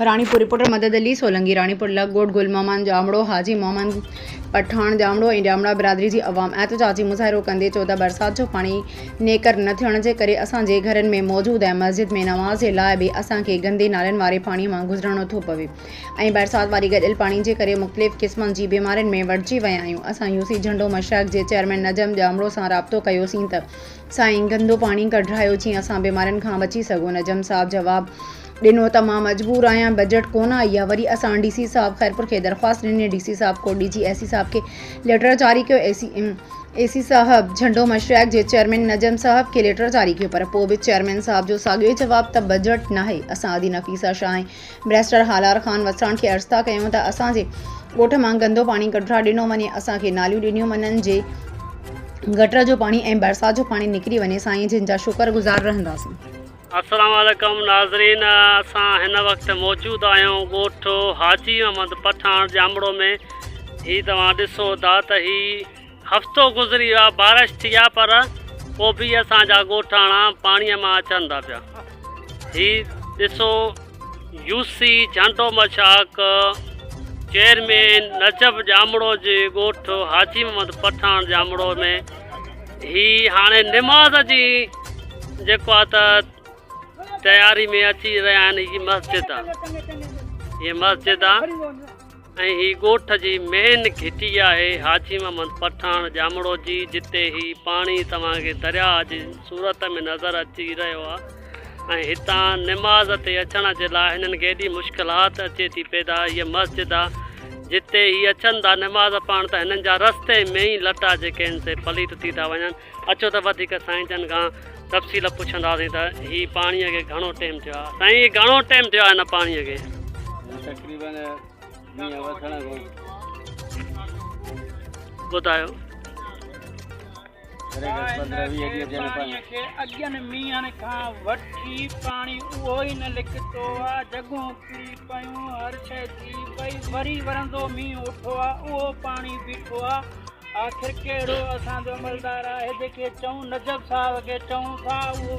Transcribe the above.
Ranipur, reporter مدد علي سولنگي، راڻيپور لڳ ڳوٺ گل محمد ڄامڙو، حاجي محمد پٺاڻ ڄامڙو ۽ ڄامڙا برادري جي عوام احتجاجي مظاهرو ڪندي چيو ته برسات جو پاڻي نيڪر نه ٿيڻ جي ڪري اسان جي گهرن ۾ موجود ۽ مسجد ۾ نماز جي لاء به اسان کي گندي نالين واري پاڻي مان گذرڻو ٿو پوي ۽ برسات واري گڏيل پاڻي جي ڪري مختلف قسمن جي بيمارين ۾ وٺجي ويا آهيون اسان يوسي جهنڊو مشرق جي چيئرمين نجم ڄامڙو سان رابطو ڪيوسين ته سائين گندو پاڻي ڪڍرايو جيئن اسان بيمارين کان بچي سگهون نجم صاحب جواب ڏنو ته مان مجبور آهيان بجيٽ ڪونه آئي آهي وري اسان ڊي سي صاحب خيرپور کي درخواست ڏني ڊي سي صاحب ڪوٽ ڏيجي اي سي صاحب کي ليٽر جاري ڪيو اي سي اي سي صاحب جهنڊو مشرق جي چيئرمين نجم صاحب کي ليٽر جاري ڪيو پر پوء به چيئرمين صاحب جو ساڳيو ئي جواب ته بجيٽ ناهي اسان ادي نفيسه شاهه ۽ بئريسٽر هالار خان وساڻ کي عرض ٿا ڪيون ته اسان جي ڳوٺ مان گندو پاڻي ڪڍرا ڏنو وڃي اسان کي ناليون ڏنيون وڃن جي گٽر جو پاڻي ۽ برسات جو پاڻي نڪري وڃي سائين جن جا شڪر گذار رهنداسين. السلام عليڪم ناظرين اسان هن وقت موجود آهيون ڳوٺ حاجي محمد پٺاڻ ڄامڙو ۾ هي توهان ڏسو ٿا ته هي هفتو گذري ويو آهي بارش ٿي آهي پر پوء به اسان جا ڳوٺاڻا پاڻي مان اچن ٿا پيا هي ڏسو يوسي جهنڊو مشاق چيئرمين نجف ڄامڙو جي ڳوٺ حاجي محمد پٺاڻ ڄامڙو ۾ هي هاڻي نماز جي جيڪو آ ته تياري ۾ اچي رهيا آهن هي مسجد آ هي مسجد آ ۽ هي ڳوٺ جي مين گهٽي آهي حاجي محمد پٺاڻ ڄامڙو جي جتي هي پاڻي توهان کي درياء جي صورت ۾ نظر اچي رهيو آ ۽ هتان نماز تي اچڻ جي لاء هنن کي ايڏي مشڪلات اچي ٿي پيدا هيء مسجد آ جتي هي اچن ٿا نماز پڙهڻ ته هنن جا رستي ۾ ئي لٽا جيڪي آهن سي پليت ٿي ٿا وڃن اچو ته وڌيڪ سائين جن کان تفصيل پڇنداسين ته هي پاڻيء کي گهڻو ٽيم ٿيو آ سائين هي گهڻو ٽيم ٿيو آ هن پاڻيء کي تقريبن مينهن وسڻ کان ٻڌايو پاڻيء کي اڳين مينهن کان وٺي پاڻي اهو ئي نه لڪتو آ، جڳهون ڪري پيون، هر شيء ٿي پئي، وري ورندو مينهن اٺو آ، اهو پاڻي بيٺو آ، آخر ڪهڙو اسان جو عملدار آهي، جيڪي چئون نجف صاحب کي چئون ٿا اهو.